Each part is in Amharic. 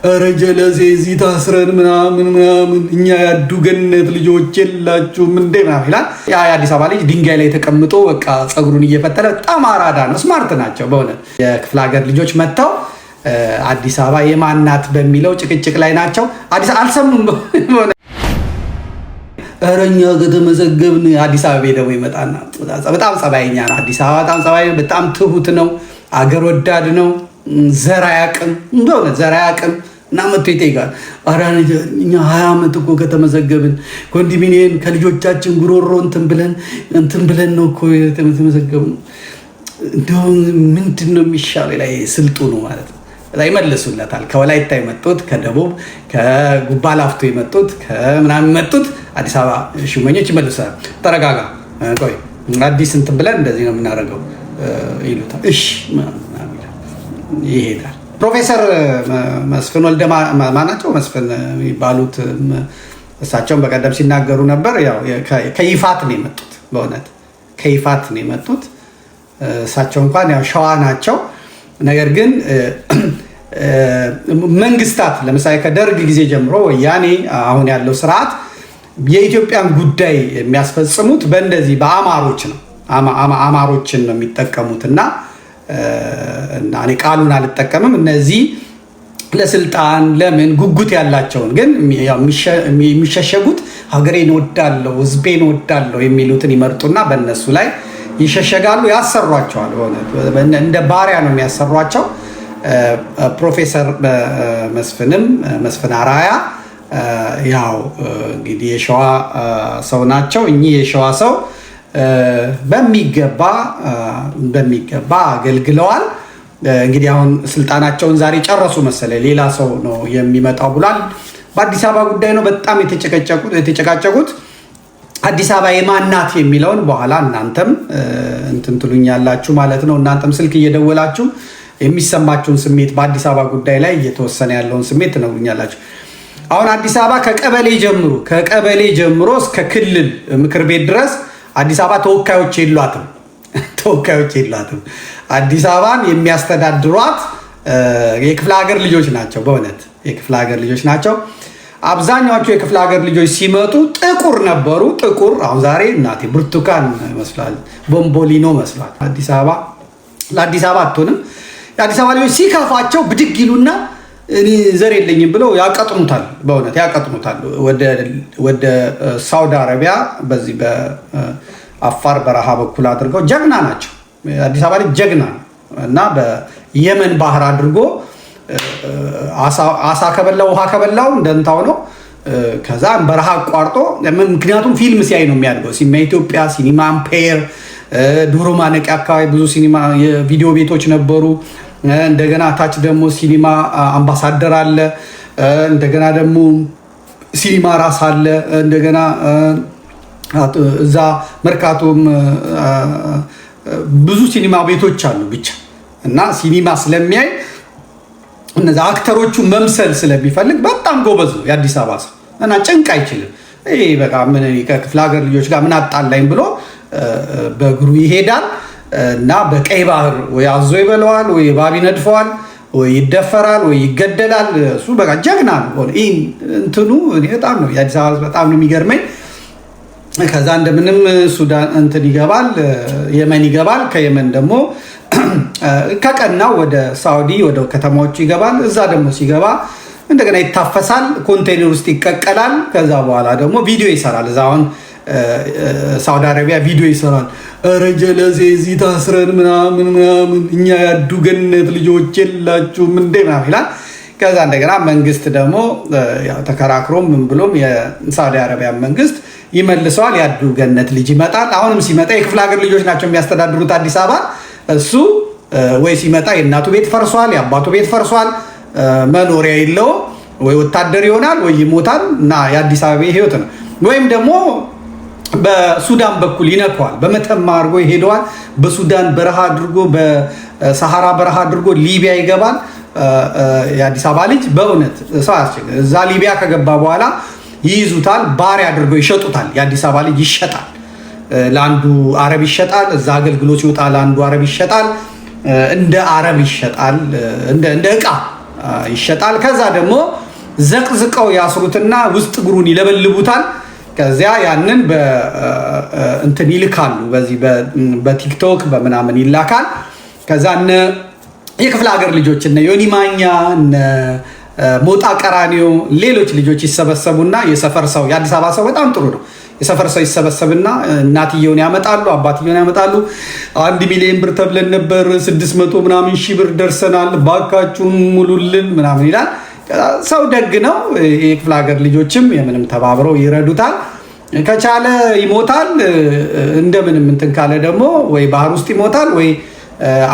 ኧረ ጀለሴ እዚህ ታስረን ምናምን ምናምን እኛ ያዱ ገነት ልጆች የላችሁም እንዴ ምናምን ይላል። ያ የአዲስ አበባ ልጅ ድንጋይ ላይ ተቀምጦ በቃ ፀጉሩን እየፈተለ በጣም አራዳ ነው። Smart ናቸው በእውነት። የክፍለ ሀገር ልጆች መጥተው አዲስ አበባ የማናት በሚለው ጭቅጭቅ ላይ ናቸው። አዲስ አልሰሙም። ኧረ እኛ ከተመዘገብን አዲስ አበባ ደግሞ ይመጣና በጣም ጸባይኛ ነው። አዲስ አበባ በጣም ጸባይ፣ በጣም ትሁት ነው። አገር ወዳድ ነው። ዘር አያውቅም፣ እንደሆነ ዘር አያውቅም። እና መጥቶ ይጠይቃል። ኧረ እኛ 20 ዓመት እኮ ከተመዘገብን ኮንዶሚኒየም ከልጆቻችን ጉሮሮ እንትን ብለን ነው እኮ የተመዘገብነው። እንደው ምንድን ነው የሚሻለው? ላይ ስልጡ ነው ማለት ነው። ይመልሱለታል። ከወላይታ የመጡት፣ ከደቡብ ከጉባ ላፍቶ የመጡት፣ ከምናምን የመጡት አዲስ አበባ ሹመኞች ይመልሱታል። ተረጋጋ፣ ቆይ አዲስ እንትን ብለን እንደዚህ ነው የምናደርገው ይሉታል። እሺ ይሄዳል። ፕሮፌሰር መስፍን ወልደ ማናቸው መስፍን የሚባሉት እሳቸውን በቀደም ሲናገሩ ነበር። ያው ከይፋት ነው የመጡት፣ በእውነት ከይፋት ነው የመጡት። እሳቸው እንኳን ያው ሸዋ ናቸው። ነገር ግን መንግስታት ለምሳሌ ከደርግ ጊዜ ጀምሮ ወያኔ፣ አሁን ያለው ስርዓት የኢትዮጵያን ጉዳይ የሚያስፈጽሙት በእንደዚህ በአማሮች ነው። አማሮችን ነው የሚጠቀሙት እና እኔ ቃሉን አልጠቀምም። እነዚህ ለስልጣን ለምን ጉጉት ያላቸውን ግን የሚሸሸጉት ሀገሬን እወዳለሁ፣ ህዝቤን እወዳለሁ የሚሉትን ይመርጡና በእነሱ ላይ ይሸሸጋሉ፣ ያሰሯቸዋል። እንደ ባሪያ ነው የሚያሰሯቸው። ፕሮፌሰር መስፍንም መስፍን አራያ ያው እንግዲህ የሸዋ ሰው ናቸው። እኚህ የሸዋ ሰው በሚገባ በሚገባ አገልግለዋል። እንግዲህ አሁን ስልጣናቸውን ዛሬ ጨረሱ መሰለኝ፣ ሌላ ሰው ነው የሚመጣው ብሏል። በአዲስ አበባ ጉዳይ ነው በጣም የተጨቃጨቁት። አዲስ አበባ የማናት የሚለውን በኋላ እናንተም እንትን ትሉኛላችሁ ማለት ነው። እናንተም ስልክ እየደወላችሁ የሚሰማችሁን ስሜት በአዲስ አበባ ጉዳይ ላይ እየተወሰነ ያለውን ስሜት ትነግሩኛላችሁ። አሁን አዲስ አበባ ከቀበሌ ጀምሮ እስከ ክልል ምክር ቤት ድረስ አዲስ አበባ ተወካዮች የሏትም። ተወካዮች የሏትም። አዲስ አበባን የሚያስተዳድሯት የክፍለ ሀገር ልጆች ናቸው። በእውነት የክፍለ ሀገር ልጆች ናቸው። አብዛኛዎቹ የክፍለ ሀገር ልጆች ሲመጡ ጥቁር ነበሩ። ጥቁር አሁን ዛሬ እናቴ ብርቱካን መስሏል፣ ቦምቦሊኖ መስሏል። አዲስ አበባ ለአዲስ አበባ አትሆንም። የአዲስ አበባ ልጆች ሲከፋቸው ብድግ ይሉና እኔ ዘር የለኝም ብለው ያቀጥኑታል። በእውነት ያቀጥኑታል። ወደ ሳውዲ አረቢያ በዚህ በአፋር በረሃ በኩል አድርገው ጀግና ናቸው። አዲስ አበባ ልጅ ጀግና ነው እና በየመን ባህር አድርጎ አሳ ከበላው ውሃ ከበላው እንደንታው ነው። ከዛ በረሃ አቋርጦ፣ ምክንያቱም ፊልም ሲያይ ነው የሚያድገው። ሲኒማ ኢትዮጵያ፣ ሲኒማ አምፔር፣ ዶሮ ማነቂያ አካባቢ ብዙ ሲኒማ የቪዲዮ ቤቶች ነበሩ። እንደገና ታች ደግሞ ሲኒማ አምባሳደር አለ። እንደገና ደግሞ ሲኒማ ራስ አለ። እንደገና እዛ መርካቶም ብዙ ሲኒማ ቤቶች አሉ ብቻ እና ሲኒማ ስለሚያይ እነዚ actor ኦቹ መምሰል ስለሚፈልግ በጣም ጎበዝ ነው የአዲስ አበባ ሰው እና ጭንቅ አይችልም። ይሄ በቃ ምን ከክፍለ ሀገር ልጆች ጋር ምን አጣላኝ ብሎ በእግሩ ይሄዳል እና በቀይ ባህር ወይ አዞ ይበለዋል፣ ወይ እባብ ይነድፈዋል፣ ወይ ይደፈራል፣ ወይ ይገደላል። እሱ በቃ ጀግና ነው። እንትኑ በጣም ነው የአዲስ አበባ በጣም ነው የሚገርመኝ። ከዛ እንደምንም ሱዳን እንትን ይገባል፣ የመን ይገባል። ከየመን ደግሞ ከቀናው ወደ ሳውዲ ወደ ከተማዎቹ ይገባል። እዛ ደግሞ ሲገባ እንደገና ይታፈሳል፣ ኮንቴነር ውስጥ ይቀቀላል። ከዛ በኋላ ደግሞ ቪዲዮ ይሰራል። እዛ አሁን ሳውዲ አረቢያ ቪዲዮ ይሰራል። ኧረ ጀለሴ እዚህ ታስረን ምናምን ምናምን እኛ ያዱ ገነት ልጆች የላችሁም እንዴ ምናምን ይላል። ከዛ እንደገና መንግስት ደግሞ ተከራክሮ ምን ብሎም የሳውዲ አረቢያ መንግስት ይመልሰዋል። ያዱ ገነት ልጅ ይመጣል። አሁንም ሲመጣ የክፍለ ሀገር ልጆች ናቸው የሚያስተዳድሩት አዲስ አበባ። እሱ ወይ ሲመጣ የእናቱ ቤት ፈርሷል፣ የአባቱ ቤት ፈርሷል፣ መኖሪያ የለውም። ወይ ወታደር ይሆናል ወይ ይሞታል። እና የአዲስ አበባ ህይወት ነው። ወይም ደግሞ በሱዳን በኩል ይነካዋል። በመተማ አድርጎ ይሄደዋል። በሱዳን በረሃ አድርጎ በሰሐራ በረሃ አድርጎ ሊቢያ ይገባል። የአዲስ አበባ ልጅ በእውነት ሰው አያስቸግር። እዛ ሊቢያ ከገባ በኋላ ይይዙታል፣ ባሪያ አድርገው ይሸጡታል። የአዲስ አበባ ልጅ ይሸጣል። ለአንዱ አረብ ይሸጣል። እዛ አገልግሎት ሲወጣ ለአንዱ አረብ ይሸጣል። እንደ አረብ ይሸጣል። እንደ እቃ ይሸጣል። ከዛ ደግሞ ዘቅዝቀው ያስሩትና ውስጥ እግሩን ይለበልቡታል። ከዚያ ያንን እንትን ይልካሉ። በዚህ በቲክቶክ በምናምን ይላካል። ከዛ እነ የክፍለ ሀገር ልጆች እነ ዮኒ ማኛ፣ እነ ሞጣ ቀራኒዮ፣ ሌሎች ልጆች ይሰበሰቡና የሰፈር ሰው፣ የአዲስ አበባ ሰው በጣም ጥሩ ነው። የሰፈር ሰው ይሰበሰብና እናትየውን ያመጣሉ፣ አባትየውን ያመጣሉ። 1 ሚሊዮን ብር ተብለን ነበር፣ 600 ምናምን ሺህ ብር ደርሰናል፣ ባካችሁን ሙሉልን ምናምን ይላል። ሰው ደግ ነው። የክፍለ ሀገር ልጆችም የምንም ተባብረው ይረዱታል። ከቻለ ይሞታል። እንደምንም እንትን ካለ ደግሞ ወይ ባህር ውስጥ ይሞታል ወይ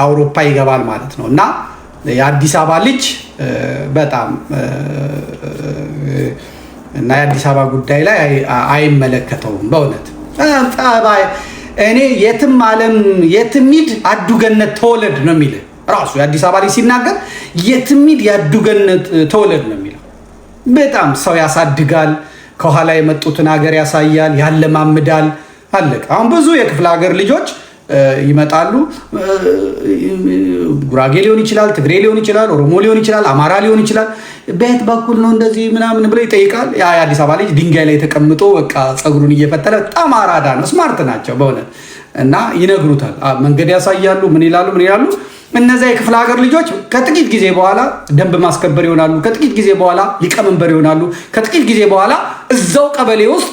አውሮፓ ይገባል ማለት ነው። እና የአዲስ አበባ ልጅ በጣም እና የአዲስ አበባ ጉዳይ ላይ አይመለከተውም። በእውነት እኔ የትም ዓለም የትም ሂድ አዱገነት ተወለድ ነው የሚልህ። ራሱ የአዲስ አበባ ልጅ ሲናገር የትም ሂድ የአዱገነት ተወለድ ነው የሚለው። በጣም ሰው ያሳድጋል፣ ከኋላ የመጡትን ሀገር ያሳያል፣ ያለማምዳል። አለቀ። አሁን ብዙ የክፍለ ሀገር ልጆች ይመጣሉ። ጉራጌ ሊሆን ይችላል፣ ትግሬ ሊሆን ይችላል፣ ኦሮሞ ሊሆን ይችላል፣ አማራ ሊሆን ይችላል። በየት በኩል ነው እንደዚህ ምናምን ብሎ ይጠይቃል። ያ የአዲስ አበባ ልጅ ድንጋይ ላይ ተቀምጦ በቃ ፀጉሩን እየፈተለ በጣም አራዳ ነው፣ smart ናቸው በእውነት እና ይነግሩታል፣ መንገድ ያሳያሉ። ምን ይላሉ፣ ምን ይላሉ። እነዚያ የክፍለ ሀገር ልጆች ከጥቂት ጊዜ በኋላ ደንብ ማስከበር ይሆናሉ። ከጥቂት ጊዜ በኋላ ሊቀመንበር ይሆናሉ። ከጥቂት ጊዜ በኋላ እዛው ቀበሌ ውስጥ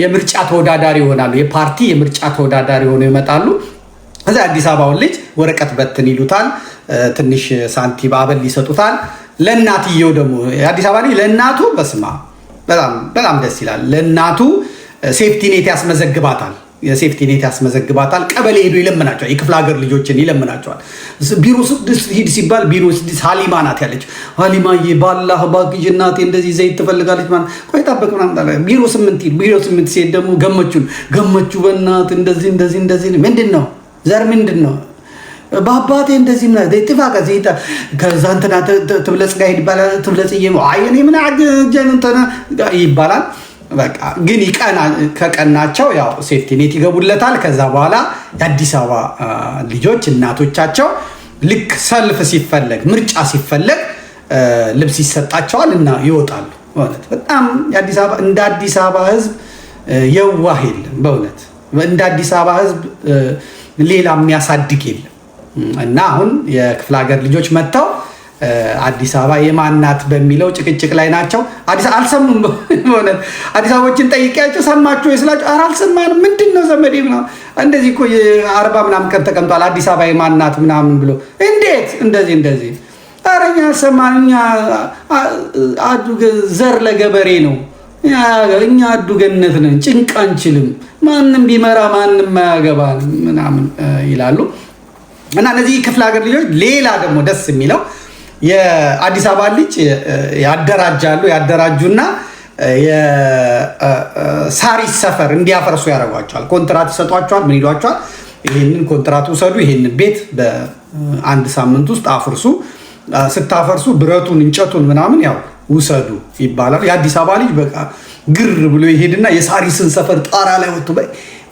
የምርጫ ተወዳዳሪ ይሆናሉ። የፓርቲ የምርጫ ተወዳዳሪ ሆነው ይመጣሉ። እዛ አዲስ አበባውን ልጅ ወረቀት በትን ይሉታል። ትንሽ ሳንቲም አበል ይሰጡታል። ለእናትየው ደግሞ የአዲስ አበባ ልጅ ለእናቱ በስማ በጣም በጣም ደስ ይላል። ለእናቱ safety net ያስመዘግባታል። የ safety net ያስመዘግባታል። ቀበሌ ሄዶ ይለምናቸዋል። የክፍለ ሀገር ልጆችን ይለምናቸዋል። ቢሮ 6 ሂድ ሲባል ቢሮ 6 ሀሊማ ናት ያለች። ሀሊማዬ ባላህ እባክሽ እናቴ እንደዚህ ዘይት ትፈልጋለች ማለት ቆይ ጠብቅ ምናምን። ቢሮ 8 ሂድ። ቢሮ 8 ሲሄድ ደግሞ ገመቹን፣ ገመቹ በእናትህ እንደዚህ እንደዚህ እንደዚህ ምንድን ነው ዘር ምንድን ነው በአባቴ እንደዚህ ጥፋ ከዚህ ከዛ እንትና ትብለጽ ጋር ሂድ ይባላል። ትብለጽዬ አይ እኔ ምን እንትና ይባላል። በቃ ግን ከቀናቸው ያው safety net ይገቡለታል። ከዛ በኋላ የአዲስ አበባ ልጆች እናቶቻቸው ልክ ሰልፍ ሲፈለግ ምርጫ ሲፈለግ ልብስ ይሰጣቸዋል እና ይወጣሉ። በእውነት በጣም የአዲስ አበባ እንደ አዲስ አበባ ሕዝብ የዋህ የለም። በእውነት እንደ አዲስ አበባ ሕዝብ ሌላ የሚያሳድግ የለም። እና አሁን የክፍለ ሀገር ልጆች መጥተው አዲስ አበባ የማናት በሚለው ጭቅጭቅ ላይ ናቸው። አዲስ አልሰሙም። በእውነት አዲስ አበቦችን ጠይቄያቸው ሰማችሁ ወይ ስላቸው ኧረ አልሰማንም፣ ምንድን ነው ዘመዴ ምናምን እንደዚህ እኮ 40 ምናምን ቀን ተቀምጧል አዲስ አበባ የማናት ምናምን ብሎ እንዴት እንደዚህ እንደዚህ ኧረ እኛ አልሰማንም። እኛ ዘር ለገበሬ ነው፣ እኛ አዱ ገነት ነን፣ ጭንቅ አንችልም፣ ማንም ቢመራ ማንም አያገባን ምናምን ይላሉ። እና እነዚህ ክፍለ ሀገር ልጆች ሌላ ደግሞ ደስ የሚለው የአዲስ አበባ ልጅ ያደራጃሉ። ያደራጁና የሳሪስ ሰፈር እንዲያፈርሱ ያደርጓቸዋል። ኮንትራት ይሰጧቸዋል። ምን ይሏቸዋል? ይህንን ኮንትራት ውሰዱ፣ ይህንን ቤት በአንድ ሳምንት ውስጥ አፍርሱ፣ ስታፈርሱ ብረቱን እንጨቱን ምናምን ያው ውሰዱ ይባላል። የአዲስ አበባ ልጅ በቃ ግር ብሎ ይሄድና የሳሪስን ሰፈር ጣራ ላይ ወጥቶ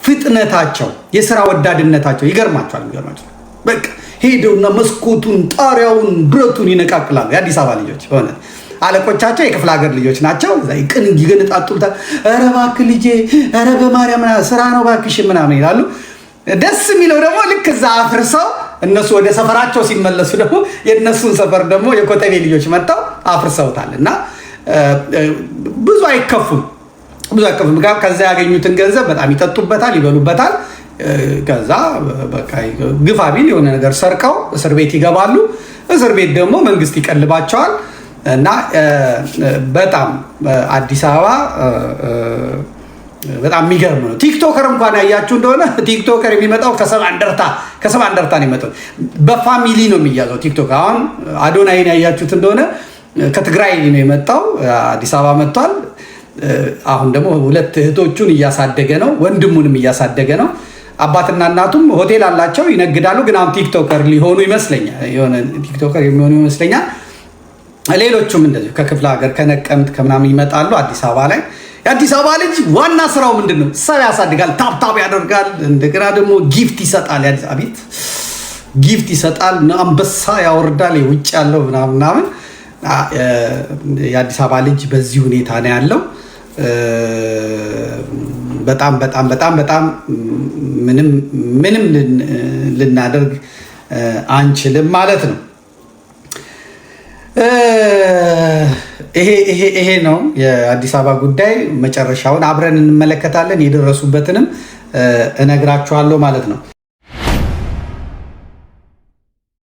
ፍጥነታቸው፣ የስራ ወዳድነታቸው ይገርማቸዋል። ይገርማቸዋል። በቃ ሄደውና መስኮቱን፣ ጣሪያውን፣ ብረቱን ይነቃቅላሉ። የአዲስ አበባ ልጆች በእውነት አለቆቻቸው የክፍለ ሀገር ልጆች ናቸው። ቅን ይገነጣጥሉታል። ኧረ እባክህ ልጄ፣ ኧረ በማርያም ስራ ነው እባክሽ ምናምን ይላሉ። ደስ የሚለው ደግሞ ልክ እዛ አፍርሰው እነሱ ወደ ሰፈራቸው ሲመለሱ ደግሞ የእነሱን ሰፈር ደግሞ የኮተቤ ልጆች መጥተው አፍርሰውታል። እና ብዙ አይከፉም፣ ብዙ አይከፉም። ከዛ ያገኙትን ገንዘብ በጣም ይጠጡበታል፣ ይበሉበታል። ከዛ በቃ ግፋ ቢል የሆነ ነገር ሰርቀው እስር ቤት ይገባሉ። እስር ቤት ደግሞ መንግስት ይቀልባቸዋል። እና በጣም አዲስ አበባ በጣም የሚገርም ነው። TikToker እንኳን ያያችሁ እንደሆነ TikToker የሚመጣው ከሰባ እንደርታ ነው የሚመጣው። በ family ነው የሚያዘው TikTok። አሁን አዶናይን ያያችሁት እንደሆነ ከትግራይ ነው የመጣው፣ አዲስ አበባ መጥቷል። አሁን ደግሞ ሁለት እህቶቹን እያሳደገ ነው፣ ወንድሙንም እያሳደገ ነው። አባትና እናቱም ሆቴል አላቸው፣ ይነግዳሉ። ግን አሁን TikToker ሊሆኑ ይመስለኛል፣ የሆነ TikToker የሚሆኑ ይመስለኛል። ሌሎቹም እንደዚሁ ከክፍለ ሀገር ከነቀምት ከምናምን ይመጣሉ አዲስ አበባ ላይ። የአዲስ አበባ ልጅ ዋና ስራው ምንድን ነው? ሰው ያሳድጋል፣ tap tap ያደርጋል። እንደገና ደግሞ gift ይሰጣል። የአዲስ አቤት gift ይሰጣል፣ አንበሳ ያወርዳል፣ የውጭ ያለው ምናምን ምናምን። የአዲስ አበባ ልጅ በዚህ ሁኔታ ነው ያለው። በጣም በጣም በጣም በጣም ምንም ምንም ልናደርግ አንችልም ማለት ነው። ይሄ ነው የአዲስ አበባ ጉዳይ። መጨረሻውን አብረን እንመለከታለን። የደረሱበትንም እነግራችኋለሁ ማለት ነው።